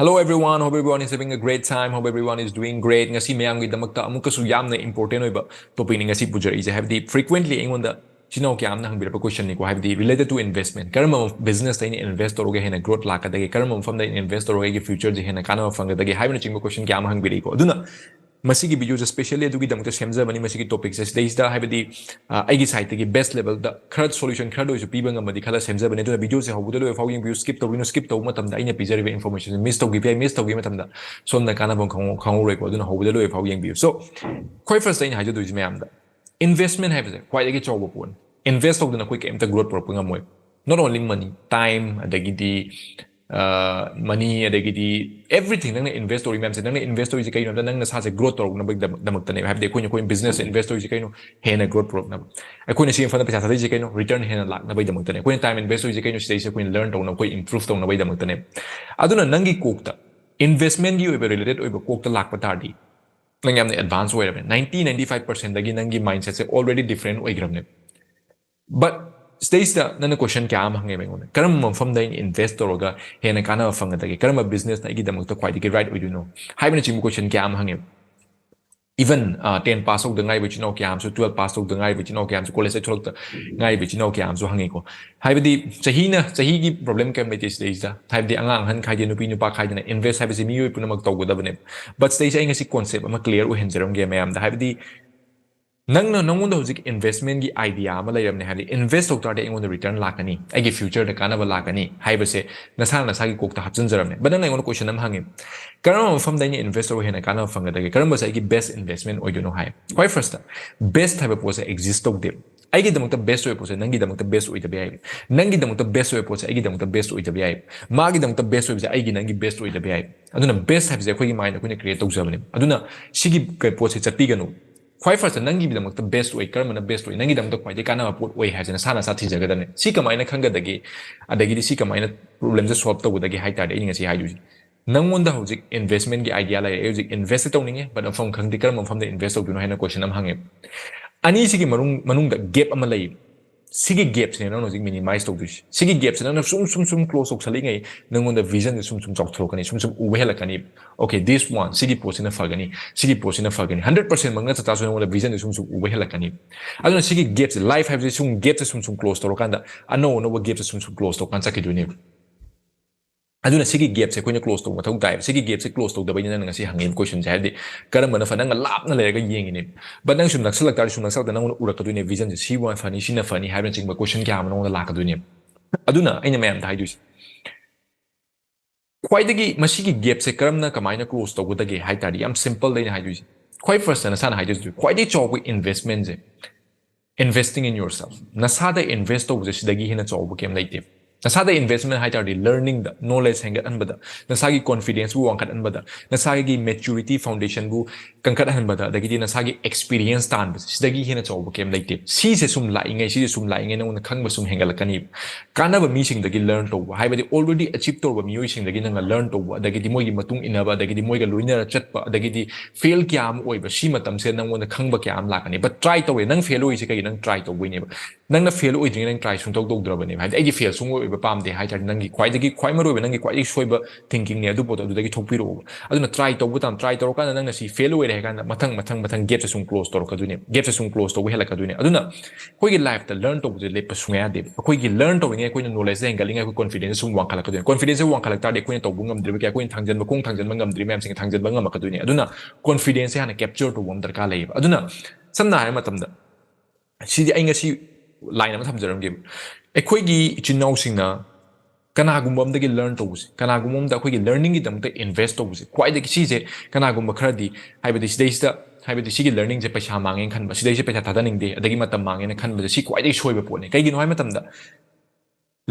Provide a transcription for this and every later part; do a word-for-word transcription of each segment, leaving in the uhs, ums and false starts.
Hello everyone, hope everyone is having a great time, hope everyone is doing great. ꯉꯁꯤ ꯃꯌꯥꯝꯒꯤꯗꯃꯛꯇ ꯑꯃꯨꯛꯀꯁꯨ ꯌꯥꯝꯅ important ꯑꯣꯏꯕ topicꯅꯤ ꯉꯁꯤ ꯄꯨꯖꯔꯛꯏꯁꯦ, ꯍꯥꯏꯕꯗꯤ frequently ꯑꯩꯉꯣꯟꯗ ꯏꯆꯤꯟ ꯏꯅꯥꯎ ꯀꯌꯥ ꯑꯃꯅ ꯍꯪꯕꯤꯔꯛꯄ questionꯅꯤꯀꯣ, ꯍꯥꯏꯕꯗꯤ related to investment, ꯀꯔꯝꯕ businessꯇ ꯑꯩꯅ invest ꯇꯧꯔꯒ ꯍꯦꯟꯅ growth ꯂꯥꯛꯀꯗꯒꯦ, ꯀꯔꯝꯕ ꯃꯐꯝꯗ ꯑꯩꯅ invest ꯇꯧꯔꯒ ꯑꯩꯒꯤ futureꯁꯦ ꯍꯦꯟꯅ ꯀꯥꯟꯅꯕ ꯐꯪꯒꯗꯒꯦ ꯍꯥꯏꯕꯅꯆꯤꯡꯕ question ꯀꯌꯥ ꯑꯃ ꯍꯪꯕꯤꯔꯛꯏꯀꯣ꯫ ꯑꯗꯨꯅ ꯃꯁꯤꯒꯤ videoꯁꯦ specially ꯑꯗꯨꯒꯤꯗꯃꯛꯇ ꯁꯦꯝꯖꯕꯅꯤ꯫ ꯃꯁꯤꯒꯤ topicꯁꯦ ꯁꯤꯗꯩꯁꯤꯗ, ꯍꯥꯏꯕꯗꯤ ꯑ, ꯑꯩꯒꯤ sideꯇꯒꯤ best levelꯗ ꯈꯔ solution ꯈꯔꯗ ꯑꯣꯏꯔꯁꯨ ꯄꯤꯕ ꯉꯝꯃꯗꯤ ꯈꯜꯂ ꯁꯦꯝꯖꯕꯅꯦ꯫ ꯑꯗꯨꯅ videoꯁꯦ ꯍꯧꯕꯗ ꯂꯣꯏꯕ ꯐꯥꯎ ꯌꯦꯡꯕꯤꯌꯨ, skip ꯇꯧꯕꯤꯅꯨ꯫ Skip ꯇꯧꯕ ꯃꯇꯝꯗ ꯑꯩꯅ ꯄꯤꯖꯔꯤꯕ informationꯁꯦ miss ꯇꯧꯈꯤꯕ ꯌꯥꯏ꯫ Miss ꯇꯧꯈꯤꯕ ꯃꯇꯝꯗ ꯁꯣꯝꯅ ꯀꯥꯟꯅꯕ ꯈꯪꯍꯧ-, ꯈꯪꯍꯧꯔꯣꯏꯀꯣ꯫ ꯑꯗꯨꯅ ꯍꯧꯕꯗ ꯂꯣꯏꯕ ꯐꯥꯎ ꯌꯦꯡꯕꯤꯌꯨ꯫ So ꯈ꯭ꯋꯥꯏ firstꯇ ꯑꯩꯅ ꯍꯥꯏꯖꯗꯣꯏꯁꯦ ꯃꯌꯥꯝꯗ, investment ꯍꯥꯏꯕꯁꯦ ꯈ꯭ꯋꯥꯏꯗꯒꯤ ꯆꯥꯎꯕ ꯄꯣꯠꯅꯤ꯫ Invest ꯇꯧꯗꯅ ꯑꯩꯈꯣꯏ ꯀꯩꯝꯇ growth ꯄꯨꯔꯛꯄ ꯉꯝꯃꯣꯏ꯫ Not only money, time, ꯑꯗꯒꯤꯗꯤ money, ꯑꯗꯒꯤꯗꯤ everything꯫ ꯅꯪꯅ invest ꯇꯧꯔꯤ ꯃꯌꯥꯝꯁꯦ, ꯅꯪꯅ invest ꯇꯧꯔꯤꯁꯦ ꯀꯩꯅꯣ ꯍꯥꯏꯕꯗ ꯅꯪ ꯅꯁꯥꯁꯦ growth ꯇꯧꯔꯛꯅꯕꯒꯤꯗꯃꯛꯇꯅꯦꯕ꯫ ꯍꯥꯏꯕꯗꯤ ꯑꯩꯈꯣꯏꯅ, ꯑꯩꯈꯣꯏꯅ businessꯇ invest ꯇꯧꯔꯤꯁꯦ ꯀꯩꯅꯣ? ꯍꯦꯟꯅ growth ꯄꯨꯔꯛꯅꯕ꯫ ꯑꯩꯈꯣꯏꯅ ꯁꯤ ꯃꯐꯝꯗ ꯄꯩꯁꯥ ꯊꯥꯗꯔꯤꯁꯦ ꯀꯩꯅꯣ? Return ꯍꯦꯟꯅ ꯂꯥꯛꯅꯕꯒꯤꯗꯃꯛꯇꯅꯦ꯫ ꯑꯩꯈꯣꯏꯅ time invest ꯇꯧꯔꯤꯁꯦ ꯀꯩꯅꯣ? ꯁꯤꯗꯩꯁꯤꯗ ꯑꯩꯈꯣꯏꯅ learn ꯇꯧꯅꯕ, ꯑꯩꯈꯣꯏ improve ꯇꯧꯅꯕꯒꯤꯗꯃꯛꯇꯅꯦꯕ꯫ ꯑꯗꯨꯅ ꯅꯪꯒꯤ ꯀꯣꯛꯇ investmentꯀꯤ ꯑꯣꯏꯕ related ꯑꯣꯏꯕ ꯀꯣꯛꯇ ꯂꯥꯛꯄ ꯇꯥꯔꯗꯤ ꯅꯪ ꯌꯥꯝꯅ advance ꯑꯣꯏꯔꯕꯅꯦ꯫ Ninety ninety five percentꯗꯒꯤ ꯅꯪꯒꯤ mindsetꯁꯦ already different ꯑꯣꯏꯈ꯭ꯔꯕꯅꯦ꯫ But ꯁꯤꯗꯩꯁꯤꯗ ꯅꯪꯅ question ꯀꯌꯥ ꯑꯃ ꯍꯪꯉꯦꯕ ꯑꯩꯉꯣꯟꯗ, "ꯀꯔꯝꯕ ꯃꯐꯝꯗ ꯑꯩꯅ invest ꯇꯧꯔꯒ ꯍꯦꯟꯅ ꯀꯥꯟꯅꯕ ꯐꯪꯒꯗꯒꯦ? ꯀꯔꯝꯕ businessꯅ ꯑꯩꯒꯤꯗꯃꯛꯇ ꯈ꯭ꯋꯥꯏꯗꯒꯤ right ꯑꯣꯏꯗꯣꯏꯅꯣ?" ꯍꯥꯏꯕꯅꯆꯤꯡꯕ question ꯀꯌꯥ ꯑꯃ ꯍꯪꯉꯦꯕ꯫ Even ten pass ꯇꯧꯗ ꯉꯥꯏꯔꯤꯕ ꯏꯆꯤꯟ ꯏꯅꯥꯎ ꯀꯌꯥ ꯑꯃꯁꯨ, twelve pass ꯇꯧꯗ ꯉꯥꯏꯔꯤꯕ ꯏꯆꯤꯟ ꯏꯅꯥꯎ ꯀꯌꯥ ꯑꯃꯁꯨ, college ꯊꯣꯛꯂꯛꯇ ꯉꯥꯏꯔꯤꯕ ꯏꯆꯤꯟ ꯏꯅꯥꯎ ꯀꯌꯥ ꯑꯃꯁꯨ ꯍꯪꯉꯤꯀꯣ꯫ ꯍꯥꯏꯕꯗꯤ ꯆꯍꯤꯅ, ꯆꯍꯤꯒꯤ problem ꯀꯩꯝ ꯂꯩꯇꯦ ꯁꯤꯗꯩꯁꯤꯗ꯫ ꯍꯥꯏꯕꯗꯤ ꯑꯉꯥꯡ ꯑꯍꯟ ꯈꯥꯏꯗꯦ, ꯅꯨꯄꯤ ꯅꯨꯄꯥ ꯈꯥꯏꯗꯅ invest ꯍꯥꯏꯕꯁꯤ ꯃꯤꯑꯣꯏ ꯄꯨꯝꯅꯃꯛ ꯇꯧꯒꯗꯕꯅꯦꯕ꯫ But ꯁꯤꯗꯩꯁꯤꯗ ꯑꯩ ꯉꯁꯤ concept ꯑꯃ clear ꯑꯣꯏꯍꯟꯖꯔꯝꯒꯦ ꯃꯌꯥꯝꯗ꯫ ꯍꯥꯏꯕꯗꯤ ꯅꯪꯅ, ꯅꯪꯉꯣꯟꯗ ꯍꯧꯖꯤꯛ investmentꯀꯤ idea ꯑꯃ ꯂꯩꯔꯝꯅꯦ, ꯍꯥꯏꯕꯗꯤ invest ꯇꯧ ꯇꯥꯔꯗꯤ ꯑꯩꯉꯣꯟꯗ return ꯂꯥꯛꯀꯅꯤ, ꯑꯩꯒꯤ futureꯗ ꯀꯥꯟꯅꯕ ꯂꯥꯛꯀꯅꯤ ꯍꯥꯏꯕꯁꯦ ꯅꯁꯥꯅ ꯅꯁꯥꯒꯤ ꯀꯣꯛꯇ ꯍꯥꯞꯆꯤꯟꯖꯔꯝꯅꯦ꯫ But ꯅꯪꯅ ꯑꯩꯉꯣꯟꯗ question ꯑꯃ ꯍꯪꯉꯦ, "ꯀꯔꯝꯕ ꯃꯐꯝꯗ ꯑꯩꯅ invest ꯇꯧꯔꯒ ꯍꯦꯟꯅ ꯀꯥꯟꯅꯕ ꯐꯪꯒꯗꯒꯦ? ꯀꯔꯝꯕꯁꯦ ꯑꯩꯒꯤ best investment ꯑꯣꯏꯗꯣꯏꯅꯣ?" ꯍꯥꯏ꯫ ꯈ꯭ꯋꯥꯏ firstꯇ, best ꯍꯥꯏꯕ ꯄꯣꯠꯁꯦ exist ꯇꯧꯗꯦ꯫ ꯑꯩꯒꯤꯗꯃꯛꯇ best ꯑꯣꯏꯕ ꯄꯣꯠꯁꯦ ꯅꯪꯒꯤꯗꯃꯛꯇ best ꯑꯣꯏꯗꯕ ꯌꯥꯏ, ꯅꯪꯒꯤꯗꯃꯛꯇ best ꯑꯣꯏꯕ ꯄꯣꯠꯁꯦ ꯑꯩꯒꯤꯗꯃꯛꯇ best ꯑꯣꯏꯗꯕ ꯌꯥꯏ, ꯃꯥꯒꯤꯗꯃꯛꯇ best ꯑꯣꯏꯕꯁꯦ ꯑꯩꯒꯤ, ꯅꯪꯒꯤ best ꯑꯣꯏꯗꯕ ꯌꯥꯏ꯫ ꯑꯗꯨꯅ best ꯍꯥꯏꯕꯁꯦ ꯑꯩꯈꯣꯏꯒꯤ mindꯗ ꯑꯩꯈꯣꯏꯅ create ꯇꯧꯖꯕꯅꯦ꯫ ꯑꯗꯨꯅ ꯁꯤꯒꯤ ꯀ-, ꯄꯣꯠꯁꯦ ꯆꯠꯄꯤꯒꯅꯨ꯫ ꯈ꯭ꯋꯥꯏ firstꯇ ꯅꯪꯒꯤꯗꯃꯛꯇ best ꯑꯣꯏ, ꯀꯔꯝꯕꯅ best ꯑꯣꯏ, ꯅꯪꯒꯤꯗꯃꯛꯇ ꯈ꯭ꯋꯥꯏꯗꯒꯤ ꯀꯥꯟꯅꯕ ꯄꯣꯠ ꯑꯣꯏ ꯍꯥꯏꯕꯁꯦ ꯅꯁꯥ ꯅꯁꯥ ꯊꯤꯖꯒꯗꯕꯅꯦ꯫ ꯁꯤ ꯀꯃꯥꯏꯅ ꯈꯪꯒꯗꯒꯦ? ꯑꯗꯒꯤꯗꯤ ꯁꯤ ꯀꯃꯥꯏꯅ problemꯁꯦ solve ꯇꯧꯒꯗꯒꯦ ꯍꯥꯏ ꯇꯥꯔꯗꯤ, ꯑꯩꯅ ꯉꯁꯤ ꯍꯥꯏꯗꯣꯏꯁꯦ, ꯅꯪꯉꯣꯟꯗ ꯍꯧꯖꯤꯛ investmentꯀꯤ idea ꯂꯩꯔꯦ, "ꯑꯩ ꯍꯧꯖꯤꯛ invest ꯇꯧꯅꯤꯡꯉꯦ, but ꯃꯐꯝ ꯈꯪꯗꯦ, ꯀꯔꯝꯕ ꯃꯐꯝꯗ invest ꯇꯧꯗꯣꯏꯅꯣ?" ꯍꯥꯏꯅ question ꯑꯃ ꯍꯪꯉꯦ꯫ ꯑꯅꯤꯁꯤꯒꯤ ꯃꯅꯨꯡ-, ꯃꯅꯨꯡꯗ gap ꯑꯃ ꯂꯩ꯫ ꯁꯤꯒꯤ gapꯁꯤꯅꯦ ꯅꯪꯅ ꯍꯧꯖꯤꯛ minimize ꯇꯧꯗꯣꯏꯁꯦ꯫ ꯁꯤꯒꯤ gapꯁꯦ ꯅꯪꯅ ꯁꯨꯝ ꯁꯨꯝ ꯁꯨꯝ close ꯇꯧꯁꯜꯂꯤꯉꯩ ꯅꯪꯉꯣꯟꯗ visionꯁꯦ ꯁꯨꯝ ꯁꯨꯝ ꯆꯥꯎꯊꯣꯔꯛꯀꯅꯤ, ꯁꯨꯝ ꯁꯨꯝ ꯎꯕ ꯍꯦꯜꯂꯛꯀꯅꯤ꯫ Okay, this one, ꯁꯤꯒꯤ ꯄꯣꯠꯁꯤꯅ ꯐꯒꯅꯤ, ꯁꯤꯒꯤ ꯄꯣꯠꯁꯤꯅ ꯐꯒꯅꯤ꯫ Hundred percent ꯃꯛ ꯅꯠꯇ ꯇꯥꯔꯁꯨ ꯅꯪꯉꯣꯟꯗ visionꯁꯦ ꯁꯨꯝ ꯁꯨꯝ ꯎꯕ ꯍꯦꯜꯂꯛꯀꯅꯤ꯫ ꯑꯗꯨꯅ ꯁꯤꯒꯤ gapꯁꯦ, life ꯍꯥꯏꯕꯁꯦ ꯁꯨꯝ gapꯁꯦ ꯁꯨꯝ ꯁꯨꯝ close ꯇꯧꯔꯀꯥꯟꯗ ꯑꯅꯧ ꯑꯅꯧꯕ gapꯁꯦ ꯁꯨꯝ ꯁꯨꯝ close ꯇꯧꯔꯀꯥꯟꯗ ꯆꯠꯈꯤꯗꯣꯏꯅꯦꯕ꯫ ꯑꯗꯨꯅ ꯁꯤꯒꯤ gapꯁꯦ ꯑꯩꯈꯣꯏꯅ close ꯇꯧꯕ ꯃꯊꯧ ꯇꯥꯏꯕ꯫ ꯁꯤꯒꯤ gapꯁꯦ close ꯇꯧꯗꯕꯩꯅꯦ ꯅꯪꯅ ꯉꯁꯤ ꯍꯪꯉꯤꯕ questionꯁꯦ꯫ ꯍꯥꯏꯕꯗꯤ ꯀꯔꯝꯕꯅ ꯐ-, ꯅꯪꯅ ꯂꯥꯞꯅ ꯂꯩꯔꯒ ꯌꯦꯡꯉꯤꯅꯦ, but ꯅꯪ ꯁꯨꯝ ꯅꯛꯁꯜꯂꯛ ꯇꯥꯔꯗꯤ ꯁꯨꯝ ꯅꯛꯁꯜꯂꯛꯇ ꯅꯪꯉꯣꯟꯗ ꯎꯔꯛꯀꯗꯣꯏꯅꯦ visionꯁꯦ꯫ ꯁꯤ ꯋꯥ ꯐꯅꯤ, ꯁꯤꯅ ꯐꯅꯤ ꯍꯥꯏꯕꯅꯆꯤꯡꯕ question ꯀꯌꯥ ꯑꯃ ꯅꯉꯣꯟꯗ ꯂꯥꯛꯀꯗꯣꯏꯅꯦꯕ꯫ ꯑꯗꯨꯅ ꯑꯩꯅ ꯃꯌꯥꯝꯗ ꯍꯥꯏꯗꯣꯏꯁꯦ, ꯈ꯭ꯋꯥꯏꯗꯒꯤ ꯃꯁꯤꯒꯤ gapꯁꯦ ꯀꯔꯝꯅ ꯀꯃꯥꯏꯅ close ꯇꯧꯒꯗꯒꯦ ꯍꯥꯏ ꯇꯥꯔꯗꯤ, ꯌꯥꯝ simple ꯑꯩꯅ ꯍꯥꯏꯗꯣꯏꯁꯦ꯫ ꯈ꯭ꯋꯥꯏ firstꯇ ꯅꯁꯥꯅ ꯍꯥꯏꯗꯣꯏꯁꯦ, ꯈ꯭ꯋꯥꯏꯗꯒꯤ ꯆꯥꯎꯕ investmentꯁꯦ investing in yourself꯫ ꯅꯁꯥꯗ invest ꯇꯧꯕꯁꯦ ꯁꯤꯗꯒꯤ ꯍꯦꯟꯅ ꯆꯥꯎꯕ ꯀꯩꯝ ꯂꯩꯇꯦ꯫ ꯅꯁꯥꯗ investment ꯍꯥꯏ ꯇꯥꯔꯗꯤ learningꯗ, knowledge ꯍꯦꯟꯒꯠꯍꯟꯕꯗ, ꯅꯁꯥꯒꯤ confidenceꯄꯨ ꯋꯥꯡꯈꯠꯍꯟꯕꯗ, ꯅꯁꯥꯒꯤ maturity foundationꯕꯨ ꯀꯟꯈꯠꯍꯟꯕꯗ, ꯑꯗꯒꯤꯗꯤ ꯅꯁꯥꯒꯤ experience ꯇꯥꯟꯕꯁꯦ, ꯁꯤꯗꯒꯤ ꯍꯦꯟꯅ ꯆꯥꯎꯕ ꯀꯩꯝ ꯂꯩꯇꯦ꯫ ꯁꯤꯁꯦ ꯁꯨꯝ ꯂꯥꯛꯏꯉꯩ, ꯁꯤꯁꯦ ꯁꯨꯝ ꯂꯥꯛꯏꯉꯩ ꯅꯉꯣꯟꯗ ꯈꯪꯕ ꯁꯨꯝ ꯍꯦꯟꯒꯠꯂꯛꯀꯅꯤꯕ꯫ ꯀꯥꯟꯅꯕ ꯃꯤꯁꯤꯡꯗꯒꯤ learn ꯇꯧꯕ, ꯍꯥꯏꯕꯗꯤ already achieve ꯇꯧꯔꯕ ꯃꯤꯑꯣꯏꯁꯤꯡꯗꯒꯤ ꯅꯪꯅ learn ꯇꯧꯕ, ꯑꯗꯒꯤꯗꯤ ꯃꯣꯏꯒꯤ ꯃꯇꯨꯡ ꯏꯟꯅꯕ, ꯑꯗꯒꯤꯗꯤ ꯃꯣꯏꯒ ꯂꯣꯏꯅꯔ ꯆꯠꯄ, ꯑꯗꯒꯤꯗꯤ fail ꯀꯌꯥ ꯑꯃ ꯑꯣꯏꯕ, ꯁꯤ ꯃꯇꯝꯁꯤꯗ ꯅꯪꯉꯣꯟꯗ ꯈꯪꯕ ꯀꯌꯥ ꯑꯃ ꯂꯥꯛꯀꯅꯤ꯫ But try ꯇꯧꯋꯦ, ꯅꯪ fail ꯑꯣꯏꯔꯤꯁꯦ ꯀꯩꯒꯤ? ꯅꯪ try ꯇꯧꯕꯩꯅꯦꯕ꯫ ꯅꯪꯅ fail ꯑꯣꯏꯗ꯭ꯔꯤꯉꯩ ꯅꯪ try ꯁꯨꯡꯇꯧ ꯇꯧꯗ꯭ꯔꯕꯅꯦꯕ꯫ ꯍꯥꯏꯗꯤ ꯑꯩꯗꯤ fail ꯁꯨꯡꯑꯣꯏ ꯑꯣꯏꯕ ꯄꯥꯝꯗꯦ ꯍꯥꯏ ꯇꯥꯔꯗꯤ, ꯅꯪꯒꯤ ꯈ꯭ꯋꯥꯏꯗꯒꯤ, ꯈ꯭ꯋꯥꯏ ꯃꯔꯨꯑꯣꯏꯕ ꯅꯪꯒꯤ ꯈ꯭ꯋꯥꯏꯗꯒꯤ ꯁꯣꯏꯕ thinkingꯅꯦ ꯑꯗꯨ ꯄꯣꯠꯇꯣ, ꯑꯗꯨꯗꯒꯤ ꯊꯣꯛꯄꯤꯔꯛꯑꯣꯕ꯫ ꯑꯗꯨꯅ try ꯇꯧꯕ ꯇꯥꯕ, try ꯇꯧꯔꯀꯥꯟꯗ ꯅꯪꯅ ꯁꯤ fail ꯑꯣꯏꯔꯦ ꯍꯥꯏ ꯀꯥꯟꯗ ꯃꯊꯪ, ꯃꯊꯪ, ꯃꯊꯪ gapꯁꯦ ꯁꯨꯝ close ꯇꯧꯔꯛꯀꯗꯣꯏꯅꯦꯕ, gapꯁꯦ ꯁꯨꯝ close ꯇꯧꯕ ꯍꯦꯜꯂꯛꯀꯗꯣꯏꯅꯦ꯫ ꯑꯗꯨꯅ ꯑꯩꯈꯣꯏꯒꯤ lifeꯇ learn ꯇꯧꯕꯁꯦ ꯂꯦꯞꯄ ꯁꯨꯡꯌꯥ ꯌꯥꯗꯦꯕ꯫ ꯑꯩꯈꯣꯏꯒꯤ learn ꯇꯧꯔꯤꯉꯩ ꯑꯩꯈꯣꯏꯅ knowledgeꯁꯦ ꯍꯦꯟꯒꯠꯂꯤꯉꯩ ꯑꯩꯈꯣꯏ confidenceꯁꯦ ꯁꯨꯝ ꯋꯥꯡꯈꯠꯂꯛꯀꯗꯣꯏꯅꯦ꯫ Confidenceꯁꯦ ꯋꯥꯡꯈꯠꯂꯛ ꯇꯥꯔꯗꯤ ꯑꯩꯈꯣꯏꯅ ꯊꯥꯡꯖꯟꯕ, ꯈꯣꯡ ꯊꯥꯡꯖꯟꯕ ꯉꯝꯗ꯭ꯔꯤꯕ ꯃꯌꯥꯝꯁꯤꯡ ꯊꯥꯡꯖꯟꯕ ꯉꯝꯃꯛꯀꯗꯣꯏꯅꯦ꯫ ꯑꯗꯨꯅ confidenceꯁꯦ ꯍꯥꯟꯅ capture ꯇꯧꯕ ꯑꯃ ꯗꯔꯀꯥꯔ ꯂꯩꯌꯦꯕ꯫ ꯑꯗꯨꯅ ꯁꯝꯅ ꯍꯥꯏꯔꯕ ꯃꯇꯝꯗ, ꯁꯤꯗꯤ ꯑꯩ ꯉꯁꯤ line ꯑꯃ ꯊꯝꯖꯔꯝꯒꯦꯕ꯫ ꯑꯩꯈꯣꯏꯒꯤ ꯏꯆꯤꯟ ꯏꯅꯥꯎꯁꯤꯡꯅ ꯀꯅꯥꯒꯨꯝꯕ ꯑꯃꯗꯒꯤ learn ꯇꯧꯕꯁꯦ, ꯀꯅꯥꯒꯨꯝꯕ ꯑꯃꯗ ꯑꯩꯈꯣꯏꯒꯤ learningꯒꯤꯗꯃꯛꯇ invest ꯇꯧꯕꯁꯦ, ꯈ꯭ꯋꯥꯏꯗꯒꯤ ꯁꯤꯁꯦ ꯀꯅꯥꯒꯨꯝꯕ ꯈꯔꯗꯤ, ꯍꯥꯏꯕꯗꯤ ꯁꯤꯗꯩꯁꯤꯗ, ꯍꯥꯏꯕꯗꯤ ꯁꯤꯒꯤ learningꯁꯦ ꯄꯩꯁꯥ ꯃꯥꯡꯉꯦꯅ ꯈꯟꯕ, ꯁꯤꯗꯩꯁꯤꯗ ꯄꯩꯁꯥ ꯊꯥꯗꯅꯤꯡꯗꯦ, ꯑꯗꯒꯤ ꯃꯇꯝ ꯃꯥꯡꯉꯦꯅ ꯈꯟꯕꯁꯦ, ꯁꯤ ꯈ꯭ꯋꯥꯏꯗꯒꯤ ꯁꯣꯏꯕ ꯄꯣꯠꯅꯤ꯫ ꯀꯩꯒꯤꯅꯣ ꯍꯥꯏꯕ ꯃꯇꯝꯗ,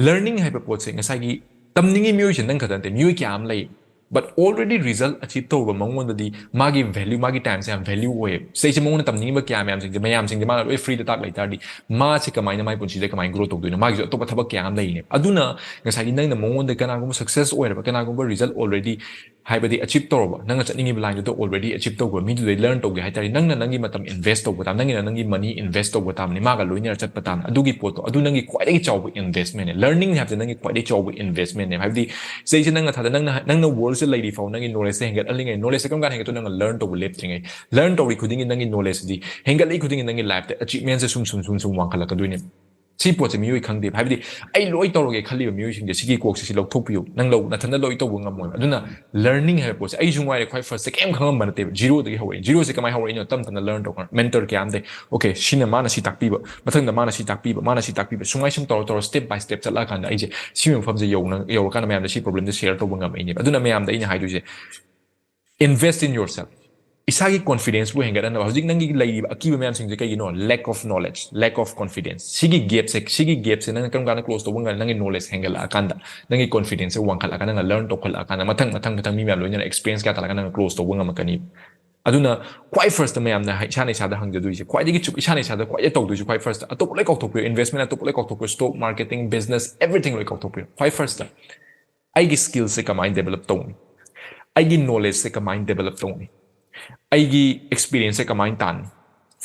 learning ꯍꯥꯏꯕ ꯄꯣꯠꯁꯦ ꯉꯁꯥꯏꯒꯤ ꯇꯝꯅꯤꯡꯉꯤ ꯃꯤꯑꯣꯏꯁꯦ ꯅꯪ ꯈꯛꯇ ꯅꯠꯇꯦ, ꯃꯤꯑꯣꯏ ꯀꯌꯥ ꯑꯃ ꯂꯩ꯫ But already result achieve ꯇꯧꯔꯕ ꯃꯉꯣꯟꯗꯗꯤ ꯃꯥꯒꯤ value, ꯃꯥꯒꯤ timeꯁꯦ ꯌꯥꯝ value ꯑꯣꯏꯌꯦꯕ꯫ ꯁꯤꯗꯩꯁꯦ ꯃꯉꯣꯟꯗ ꯇꯝꯅꯤꯡꯉꯤꯕ ꯀꯌꯥ ꯃꯌꯥꯝꯁꯤꯡꯁꯦ, ꯃꯌꯥꯝꯁꯤꯡꯁꯦ ꯃꯥꯅ ꯂꯣꯏ freeꯗ ꯇꯥꯛ ꯂꯩ ꯇꯥꯔꯗꯤ, ꯃꯥꯁꯦ ꯀꯃꯥꯏꯅ ꯃꯥꯏ ꯄꯨꯟꯁꯤꯗ ꯀꯃꯥꯏꯅ grow ꯇꯧꯗꯣꯏꯅꯣ? ꯃꯥꯒꯤꯁꯨ ꯑꯇꯣꯞꯄ ꯊꯕꯛ ꯀꯌꯥ ꯑꯃ ꯂꯩꯅꯦꯕ꯫ ꯑꯗꯨꯅ ꯉꯁꯥꯏꯒꯤ ꯅꯪꯅ ꯃꯉꯣꯟꯗ ꯀꯅꯥꯒꯨꯝꯕ success ꯑꯣꯏꯔꯕ, ꯀꯅꯥꯒꯨꯝꯕ result already ꯍꯥꯏꯕꯗꯤ ꯑꯆꯤꯞ ꯇꯧꯔꯕ, ꯅꯪꯅ ꯆꯠꯅꯤꯡꯉꯤꯕ ꯂꯥꯏꯟꯗꯨꯗ ꯑꯣꯜꯔꯦꯗꯤ ꯑꯆꯤꯞ ꯇꯧꯈ꯭ꯔꯕ ꯃꯤꯗꯨꯗꯩ ꯂꯔꯟ ꯇꯧꯒꯦ ꯍꯥꯏ ꯇꯥꯔꯗꯤ, ꯅꯪꯅ ꯅꯪꯒꯤ ꯃꯇꯝ ꯏꯟꯚꯦꯁ ꯇꯧꯕ ꯇꯥꯕꯅꯤ, ꯅꯪꯒꯤꯅ ꯅꯪꯒꯤ ꯃꯅꯤ ꯏꯟꯚꯦꯁ ꯇꯧꯕ ꯇꯥꯕꯅꯤ, ꯃꯥꯒ ꯂꯣꯏꯅꯔ ꯆꯠꯄ ꯇꯥꯕꯅꯤ꯫ ꯑꯗꯨꯒꯤ ꯄꯣꯠꯇꯣ, ꯑꯗꯨ ꯅꯪꯒꯤ ꯈ꯭ꯋꯥꯏꯗꯒꯤ ꯆꯥꯎꯕ ꯏꯟꯚꯦꯁꯃꯦꯟꯅꯦ꯫ ꯂꯔꯅꯤꯡ ꯍꯥꯏꯕꯁꯦ ꯅꯪꯒꯤ ꯈ꯭ꯋꯥꯏꯗꯒꯤ ꯆꯥꯎꯕ ꯏꯟꯚꯦꯁꯃꯦꯟꯅꯦ꯫ ꯍꯥꯏꯕꯗꯤ ꯁꯤꯗꯩꯁꯤꯗ ꯅꯪꯅ ꯊꯥꯗ, ꯅꯪꯅ, ꯅꯪꯅ ꯋꯥꯔꯜꯁꯤꯗ ꯂꯩꯔꯤ ꯐꯥꯎ ꯅꯪꯒꯤ ꯅꯣꯂꯦꯖꯁꯦ ꯍꯦꯟꯒꯠꯍꯜꯂꯤꯉꯩ, ꯅꯣꯂꯦꯖꯁꯦ ꯀꯔꯝ ꯀꯥꯟꯗ ꯍꯦꯟꯒꯠꯇꯣꯏꯅꯣ? ꯅꯪꯅ ꯂꯔꯟ ꯇꯧꯕ ꯂꯦꯞꯇ꯭ꯔꯤꯉꯩ꯫ ꯂꯔꯟ ꯇꯧꯔꯤ ꯈꯨꯗꯤꯡꯒꯤ ꯅꯪꯒꯤ ꯅꯣꯂꯦꯖꯁꯤꯗꯤ ꯍꯦꯟꯒꯠꯂꯛꯏ ꯈꯨꯗꯤꯡꯒꯤ ꯅꯪꯒꯤ ꯂꯥꯏꯐꯇ ꯑꯆꯤꯞꯃꯦꯟꯁꯦ ꯁꯨꯝ ꯁꯨꯝ ꯁꯨꯝ ꯁꯨꯝ ꯋꯥꯡꯈꯠꯂꯛꯀꯗꯣꯏꯅꯦ꯫ ꯁꯤ ꯄꯣꯠꯁꯦ ꯃꯤꯑꯣꯏ ꯈꯪꯗꯦꯕ꯫ ꯍꯥꯏꯕꯗꯤ ꯑꯩ ꯂꯣꯏ ꯇꯧꯔꯒꯦ ꯈꯜꯂꯤꯕ ꯃꯤꯑꯣꯏꯁꯤꯡꯁꯦ, ꯁꯤꯒꯤ ꯀꯣꯛꯁꯦ ꯁꯤ ꯂꯧꯊꯣꯛꯄꯤꯌꯨ꯫ ꯅꯪ ꯂꯧ, ꯅꯊꯟꯗ ꯂꯣꯏ ꯇꯧꯕ ꯉꯝꯃꯣꯏꯕ꯫ ꯑꯗꯨꯅ ꯂꯔꯅꯤꯡ ꯍꯥꯏꯕ ꯄꯣꯠꯁꯦ ꯑꯩꯁꯨ ꯉꯥꯏꯔꯦ, ꯈ꯭ꯋꯥꯏ ꯐꯥꯔꯁꯇ ꯀꯩꯝ ꯈꯪꯉꯝꯕ ꯅꯠꯇꯦꯕ, ꯖꯤꯔꯣꯗꯒꯤ ꯍꯧꯔꯛꯏ꯫ ꯖꯤꯔꯣꯁꯦ ꯀꯃꯥꯏꯅ ꯍꯧꯔꯛꯏꯅꯣ? ꯇꯞ ꯇꯞꯅ ꯂꯔꯟ ꯇꯧꯔꯛꯄ, ꯃꯦꯟꯇꯔ ꯀꯌꯥ ꯑꯃꯗꯩ, ꯑꯣꯀꯦ, ꯁꯤꯅ ꯃꯥꯅ ꯁꯤ ꯇꯥꯛꯄꯤꯕ, ꯃꯊꯪꯗ ꯃꯥꯅ ꯁꯤ ꯇꯥꯛꯄꯤꯕ, ꯃꯥꯅ ꯁꯤ ꯇꯥꯛꯄꯤꯕ, ꯁꯨꯃꯥꯏ ꯁꯨꯝ ꯇꯧꯔ ꯇꯧꯔ step by step ꯆꯠꯂꯛꯑꯀꯥꯟꯗ ꯑꯩꯁꯦ ꯁꯤꯒꯤ ꯃꯐꯝꯁꯦ ꯌꯧꯅ, ꯌꯧꯔꯀꯥꯟꯗ ꯃꯌꯥꯝꯗ ꯁꯤ ꯄ꯭ꯔꯣꯕ꯭ꯂꯦꯝꯁꯦ ꯁꯤꯌꯔ ꯇꯧꯕ ꯉꯝꯃꯛꯏꯅꯦꯕ꯫ ꯑꯗꯨꯅ ꯃꯌꯥꯝꯗ ꯑꯩꯅ ꯍꯥꯏꯗꯣꯏꯁꯦ, invest in yourself꯫ ꯏꯁꯥꯒꯤ ꯀꯣꯟꯐꯤꯗꯦꯟꯁꯄꯨ ꯍꯦꯟꯒꯠꯍꯟꯅꯕ꯫ ꯍꯧꯖꯤꯛ ꯅꯪꯒꯤ ꯂꯩꯔꯤꯕ ꯑꯀꯤꯕ ꯃꯌꯥꯝꯁꯤꯡꯁꯦ ꯀꯩꯒꯤꯅꯣ? Lack of knowledge, lack of confidence꯫ ꯁꯤꯒꯤ ꯒꯦꯞꯁꯦ, ꯁꯤꯒꯤ ꯒꯦꯞꯁꯦ ꯅꯪꯅ ꯀꯔꯝ ꯀꯥꯟꯗ ꯀ꯭ꯂꯣꯖ ꯇꯧꯕ ꯉꯝꯒꯅꯤ? ꯅꯪꯒꯤ ꯅꯣꯂꯦꯖ ꯍꯦꯟꯒꯠꯂꯛꯑꯀꯥꯟꯗ, ꯅꯪꯒꯤ ꯀꯣꯟꯐꯤꯗꯦꯟꯁꯁꯦ ꯋꯥꯡꯈꯠꯂꯛꯑꯀꯥꯟꯗ, ꯅꯪꯅ ꯂꯔꯟ ꯇꯧꯈꯠꯂꯛꯑꯀꯥꯟꯗ, ꯃꯊꯪ, ꯃꯊꯪ, ꯃꯊꯪ ꯃꯤ ꯃꯌꯥꯝ ꯂꯣꯏꯅꯅ ꯑꯦꯛꯁꯄꯤꯔꯤꯌꯦꯟꯁ ꯀꯌꯥ ꯇꯥꯜꯂꯒ ꯅꯪꯅ ꯀ꯭ꯂꯣꯖ ꯇꯧꯕ ꯉꯝꯃꯛꯀꯅꯤ꯫ ꯑꯗꯨꯅ ꯈ꯭ꯋꯥꯏ ꯐꯥꯔꯁꯇ ꯃꯌꯥꯝꯅ ꯍꯥꯏ-, ꯏꯁꯥꯅ ꯏꯁꯥꯗ ꯍꯪꯖꯗꯣꯏꯁꯦ, ꯈ꯭ꯋꯥꯏꯗꯒꯤ ꯆꯨꯞ-, ꯏꯁꯥꯅ ꯏꯁꯥꯗ ꯈ꯭ꯋꯥꯏꯗꯒꯤ ꯇꯧꯗꯣꯏꯁꯦ, ꯈ꯭ꯋꯥꯏ ꯐꯥꯔꯁꯇ ꯑꯇꯣꯞꯄ ꯂꯣꯏ ꯀꯥꯎꯊꯣꯛꯄꯤꯌꯨ, ꯏꯟꯚꯦꯁꯃꯦꯟ ꯑꯇꯣꯞꯄ ꯂꯣꯏ ꯀꯥꯎꯊꯣꯛꯄꯤꯌꯨ, ꯁ꯭ꯇꯣꯛ ꯃꯥꯔꯀꯦꯇꯤꯡ, ꯕꯤꯖꯤꯅꯦꯁ, ꯑꯦꯚ꯭ꯔꯤꯊꯤꯡ ꯂꯣꯏ ꯀꯥꯎꯊꯣꯛꯄꯤꯌꯨ꯫ ꯈ꯭ꯋꯥꯏ ꯐꯥꯔꯁꯇ ꯑꯩꯒꯤ ꯁ꯭ꯀꯤꯜꯁꯦ ꯀꯃꯥꯏꯅ ꯗꯦꯕꯂꯞ ꯇꯧꯅꯤ? ꯑꯩꯒꯤ ꯅꯣꯂꯦꯖꯁꯦ ꯀꯃꯥꯏꯅ ꯗꯦꯕꯂꯞ ꯇꯧꯅꯤ? ꯑꯩꯒꯤ ꯑꯦꯛꯁꯄꯤꯔꯤꯌꯦꯟꯁꯁꯦ ꯀꯃꯥꯏꯅ ꯇꯥꯟꯅꯤ?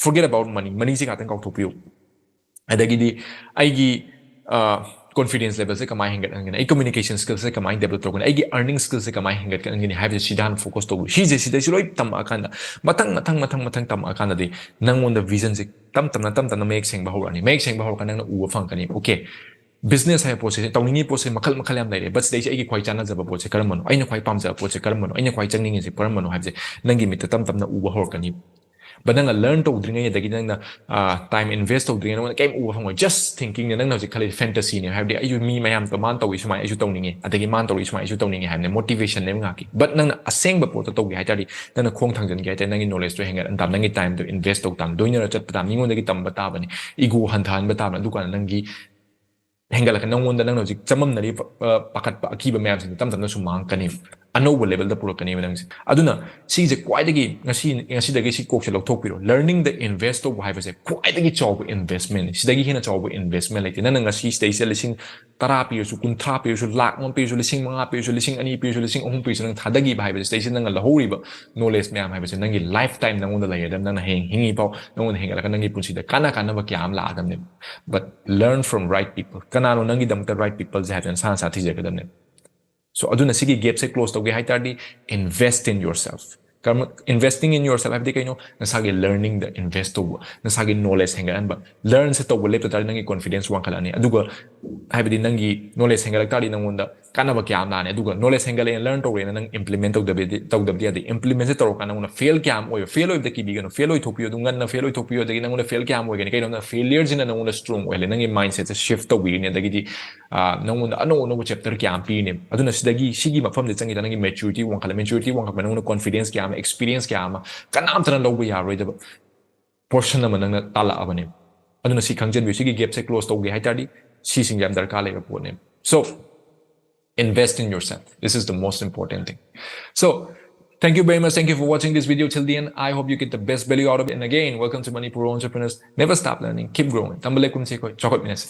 Forget about money, ꯃꯅꯤꯁꯦ ꯉꯥꯛꯇꯪ ꯀꯥꯎꯊꯣꯛꯄꯤꯌꯨ꯫ ꯑꯗꯒꯤꯗꯤ ꯑꯩꯒꯤ, ꯑ, ꯀꯣꯟꯐꯤꯗꯦꯟꯁ ꯂꯦꯚꯦꯜꯁꯦ ꯀꯃꯥꯏꯅ ꯍꯦꯟꯒꯠꯍꯟꯒꯅꯤ? ꯑꯩ ꯀꯝꯃ꯭ꯌꯨꯅꯤꯀꯦꯁꯟ ꯁ꯭ꯀꯤꯜꯁꯦ ꯀꯃꯥꯏꯅ ꯗꯦꯕꯂꯞ ꯇꯧꯒꯅꯤ? ꯑꯩꯒꯤ ꯑꯔꯅꯤꯡ ꯁ꯭ꯀꯤꯜꯁꯦ ꯀꯃꯥꯏꯅ ꯍꯦꯟꯒꯠꯍꯟꯒꯅꯤ ꯍꯥꯏꯕꯁꯦ ꯁꯤꯗ ꯍꯥꯟꯅ ꯐꯣꯀꯁ ꯇꯧꯕꯤꯌꯨ꯫ ꯁꯤꯁꯦ, ꯁꯤꯗꯩꯁꯤ ꯂꯣꯏ ꯇꯝꯃꯛꯑꯀꯥꯟꯗ, ꯃꯊꯪ, ꯃꯊꯪ, ꯃꯊꯪ, ꯃꯊꯪ ꯇꯝꯃꯛꯑꯀꯥꯟꯗꯗꯤ ꯅꯪꯉꯣꯟꯗ ꯚꯤꯖꯟꯁꯦ ꯇꯞ ꯇꯞꯅ, ꯇꯞ ꯇꯞꯅ ꯃꯌꯦꯛ ꯁꯦꯡꯕ ꯍꯧꯔꯛꯑꯅꯤ꯫ ꯃꯌꯦꯛ ꯁꯦꯡꯕ ꯍꯧꯔꯀꯥꯟꯗ ꯅꯪꯅ ꯎꯕ ꯐꯪꯉꯛꯀꯅꯤ꯫ ꯑꯣꯀꯦ, ꯕꯤꯖꯤꯅꯦꯁ ꯍꯥꯏꯕ ꯄꯣꯠꯁꯦ, ꯇꯧꯅꯤꯡꯉꯤ ꯄꯣꯠꯁꯦ ꯃꯈꯜ ꯃꯈꯜ ꯌꯥꯝ ꯂꯩꯔꯦ, but ꯁꯤꯗꯩꯁꯦ ꯑꯩꯒꯤ ꯈ꯭ꯋꯥꯏ ꯆꯥꯟꯅꯖꯕ ꯄꯣꯠꯁꯦ ꯀꯔꯝꯕꯅꯣ, ꯑꯩꯅ ꯈ꯭ꯋꯥꯏ ꯄꯥꯝꯖꯕ ꯄꯣꯠꯁꯦ ꯀꯔꯝꯕꯅꯣ, ꯑꯩꯅ ꯈ꯭ꯋꯥꯏ ꯆꯪꯅꯤꯡꯉꯤꯁꯦ ꯀꯔꯝꯕꯅꯣ ꯍꯥꯏꯕꯁꯦ ꯅꯪꯒꯤ ꯃꯤꯠꯇ ꯇꯞ ꯇꯞꯅ ꯎꯕ ꯍꯧꯔꯛꯀꯅꯤ꯫ But ꯅꯪꯅ ꯂꯔꯟ ꯇꯧꯗ꯭ꯔꯤꯉꯩꯗꯒꯤ, ꯅꯪꯅ, ꯑ, ꯇꯥꯏꯝ ꯏꯟꯚꯦꯁ ꯇꯧꯗ꯭ꯔꯤꯉꯩ ꯅꯪꯉꯣꯟꯗ ꯀꯩꯝ ꯎꯕ ꯐꯪꯉꯣꯏ꯫ Just ꯊꯤꯡꯀꯤꯡꯅꯦ, ꯅꯪꯅ ꯍꯧꯖꯤꯛ ꯈꯜꯂꯤꯁꯦ ꯐꯦꯟꯇꯁꯤꯅꯦ꯫ ꯍꯥꯏꯕꯗꯤ ꯑꯩꯁꯨ ꯃꯤ ꯃꯌꯥꯝ, ꯃꯥꯅ ꯇꯧꯔꯤ ꯁꯨꯃꯥꯏꯅ ꯑꯩꯁꯨ ꯇꯧꯅꯤꯡꯉꯦ, ꯑꯗꯒꯤ ꯃꯥꯅ ꯇꯧꯔꯤ ꯁꯨꯃꯥꯏꯅ ꯑꯩꯁꯨ ꯇꯧꯅꯤꯡꯉꯦ ꯍꯥꯏꯕꯅꯦ, ꯃꯣꯇꯤꯚꯦꯁꯟꯅꯦꯕ ꯉꯥꯛꯀꯤ꯫ But ꯅꯪꯅ ꯑꯁꯦꯡꯕ ꯄꯣꯠꯇꯣ ꯇꯧꯒꯦ ꯍꯥꯏ ꯇꯥꯔꯗꯤ, ꯅꯪꯅ ꯈꯣꯡ ꯊꯥꯡꯖꯟꯒꯦ ꯍꯥꯏ ꯇꯥꯔꯗꯤ, ꯅꯪꯒꯤ ꯅꯣꯂꯦꯖꯇꯣ ꯍꯦꯟꯒꯠꯍꯟ ꯇꯥꯕ, ꯅꯪꯒꯤ ꯇꯥꯏꯝꯗꯣ ꯏꯟꯚꯦꯁ ꯇꯧ ꯇꯥꯕ, ꯂꯣꯏꯅꯔ ꯆꯠꯄ ꯇꯥꯕ, ꯃꯤꯉꯣꯟꯗꯒꯤ ꯇꯝꯕ ꯇꯥꯕꯅꯤ, ꯏꯒꯣ ꯍꯟꯊꯍꯟꯕ ꯇꯥꯕꯅꯤ꯫ ꯑꯗꯨꯀꯥꯟꯗ ꯅꯪꯒꯤ ꯍꯦꯟꯒꯠꯂꯛꯀꯅꯤ꯫ ꯅꯪꯉꯣꯟꯗ, ꯅꯪꯅ ꯍꯧꯖꯤꯛ ꯆꯃꯝꯅꯔꯤꯕ, ꯑ, ꯄꯥꯈꯠꯄ, ꯑꯀꯤꯕ ꯃꯌꯥꯝꯁꯤꯡꯗꯣ ꯇꯞ ꯇꯞꯅ ꯁꯨꯝ ꯃꯥꯡꯉꯛꯀꯅꯤ꯫ ꯑꯅꯧꯕ level ꯗ ꯄꯨꯔꯛꯀꯅꯦꯕ ꯅꯪꯁꯦ꯫ ꯑꯗꯨꯅ ꯁꯤꯁꯦ ꯈ꯭ꯋꯥꯏꯗꯒꯤ ꯉꯁꯤ, ꯉꯁꯤꯗꯒꯤ ꯁꯤ ꯀꯣꯛꯁꯦ ꯂꯧꯊꯣꯛꯄꯤꯔꯣ꯫ Learning ꯗ invest ꯇꯧꯕ ꯍꯥꯏꯕꯁꯦ ꯈ꯭ꯋꯥꯏꯗꯒꯤ ꯆꯥꯎꯕ investment ꯅꯤ꯫ ꯁꯤꯗꯒꯤ ꯍꯦꯟꯅ ꯆꯥꯎꯕ investment ꯂꯩꯇꯦ꯫ ꯅꯪꯅ ꯉꯁꯤ ꯁꯤꯗꯩꯁꯤꯗ ꯂꯤꯁꯤꯡ ꯇꯔꯥ ꯄꯤꯔꯁꯨ, ꯀꯨꯟꯊ꯭ꯔꯥ ꯄꯤꯔꯁꯨ, ꯂꯥꯛ ꯑꯃ ꯄꯤꯔꯁꯨ, ꯂꯤꯁꯤꯡ ꯃꯉꯥ ꯄꯤꯔꯁꯨ, ꯂꯤꯁꯤꯡ ꯑꯅꯤ ꯄꯤꯔꯁꯨ, ꯂꯤꯁꯤꯡ ꯑꯍꯨꯝ ꯄꯤꯔꯁꯨ, ꯅꯪ ꯊꯥꯗꯈꯤꯕ ꯍꯥꯏꯕꯁꯦ, ꯁꯤꯗꯩꯁꯤꯗ ꯅꯪꯅ ꯂꯧꯍꯧꯔꯤꯕ knowledge ꯃꯌꯥꯝ ꯍꯥꯏꯕꯁꯦ ꯅꯪꯒꯤ lifetime ꯅꯪꯉꯣꯟꯗ ꯂꯩꯔꯗꯕꯅꯤ꯫ ꯅꯪꯅ ꯍꯌꯦꯡ ꯍꯤꯡꯉꯤꯐꯥꯎ ꯅꯪꯉꯣꯟꯗ ꯍꯦꯟꯒꯠꯂꯒ ꯅꯪꯒꯤ ꯄꯨꯟꯁꯤꯗ ꯀꯥꯟꯅ ꯀꯥꯟꯅꯕ ꯀꯌꯥ ꯑꯃ ꯂꯥꯛꯑꯗꯕꯅꯦꯕ꯫ But learn from right people. ꯀꯅꯥꯅꯣ ꯅꯪꯒꯤꯗꯃꯛꯇ right people ꯁꯦ ꯍꯥꯏꯕꯁꯦ ꯅꯁꯥ ꯅꯁꯥ ꯊꯤꯖꯒꯗꯕꯅꯦꯕ꯫ So ꯑꯗꯨꯅ ꯁꯤꯒꯤ gap ꯁꯦ close ꯇꯧꯒꯦ ꯍꯥꯏ ꯇꯥꯔꯗꯤ, invest in yourself. ꯀꯔꯝ-, investing in yourself ꯍꯥꯏꯕꯗꯤ ꯀꯩꯅꯣ? ꯅꯁꯥꯒꯤ learning ꯗ invest ꯇꯧꯕ, ꯅꯁꯥꯒꯤ knowledge ꯍꯦꯟꯒꯠꯍꯟꯕ꯫ Learn ꯁꯦ ꯇꯧꯕ ꯂꯦꯞꯇ ꯇꯥꯔꯗꯤ ꯅꯪꯒꯤ confidence ꯋꯥꯡꯈꯠꯂꯛꯑꯅꯤ꯫ ꯑꯗꯨꯒ ꯍꯥꯏꯕꯗꯤ ꯅꯪꯒꯤ knowledge ꯍꯦꯟꯒꯠꯂꯛ ꯇꯥꯔꯗꯤ ꯅꯪꯉꯣꯟꯗ ꯀꯥꯟꯅꯕ ꯀꯌꯥ ꯑꯃ ꯂꯥꯛꯑꯅꯤ꯫ ꯑꯗꯨꯒ knowledge ꯍꯦꯟꯒꯠꯂꯛꯑꯦꯅ learn ꯇꯧꯔꯦꯅ ꯅꯪ implement ꯇꯧꯗꯕꯗꯤ, ꯇꯧꯗꯕꯗꯤ ꯌꯥꯗꯦ꯫ Implement ꯁꯦ ꯇꯧꯔꯀꯥꯟꯗ ꯅꯪꯉꯣꯟꯗ fail ꯀꯌꯥ ꯑꯃ ꯑꯣꯏꯕ, fail ꯑꯣꯏꯕꯗ ꯀꯤꯕꯤꯒꯅꯨ, fail ꯑꯣꯏꯊꯣꯛꯄꯤꯌꯨ, ꯑꯗꯨ ꯉꯟꯅ fail ꯑꯣꯏꯊꯣꯛꯄꯤꯌꯨ꯫ ꯑꯗꯒꯤ ꯅꯪꯉꯣꯟꯗ fail ꯀꯌꯥ ꯑꯃ ꯑꯣꯏꯒꯅꯤ? ꯀꯩꯅꯣ, failure ꯁꯤꯅ ꯅꯪꯉꯣꯟꯗ strong ꯑꯣꯏꯍꯜꯂꯦ, ꯅꯪꯒꯤ mindset ꯁꯦ shift ꯇꯧꯕꯤꯔꯤꯅꯤ꯫ ꯑꯗꯒꯤꯗꯤ ꯑꯥ, ꯅꯪꯉꯣꯟꯗ ꯑꯅꯧ ꯑꯅꯧꯕ chapter ꯀꯌꯥ ꯑꯃ ꯄꯤꯔꯤꯅꯦꯕ꯫ ꯑꯗꯨꯅ ꯁꯤꯗꯒꯤ, ꯁꯤꯒꯤ ꯃꯐꯝꯗ ꯆꯪꯉꯤꯗ ꯅꯪꯒꯤ maturity ꯋꯥꯡꯈꯠꯂꯦ꯫ Maturity ꯋꯥꯡꯈꯠꯄ ꯅꯪꯉꯣꯟꯗ confidence ꯀꯌꯥ ꯑꯃ, experience ꯀꯌꯥ ꯑꯃ ꯀꯅꯥꯝꯇꯅ ꯂꯧꯕ ꯌꯥꯔꯣꯏꯗꯕ portion ꯑꯃ ꯅꯪꯅ ꯇꯥꯜꯂꯛꯑꯕꯅꯦꯕ꯫ ꯑꯗꯨꯅ ꯁꯤ ꯈꯪꯖꯟꯕꯤꯌꯨ꯫ ꯁꯤꯒꯤ gap ꯁꯦ close ꯇꯧꯒꯦ ꯍꯥꯏ ꯇꯥꯔꯗꯤ ꯁꯤꯁꯤꯡꯁꯦ ꯌꯥꯝ ꯗꯔꯀꯥꯔ ꯂꯩꯕ ꯄꯣꯠꯅꯦꯕ꯫ So, invest in yourself. This is the most important thing. So, thank you very much. Thank you for watching this video till the end. I hope you get the best value out of it. And again, welcome to Manipur Entrepreneurs. Never stop learning. Keep growing. ꯇꯝꯕ ꯂꯦꯞꯀꯨꯝꯁꯦ ꯑꯩꯈꯣꯏ ꯆꯥꯎꯈꯠꯃꯤꯟꯅꯁꯦ꯫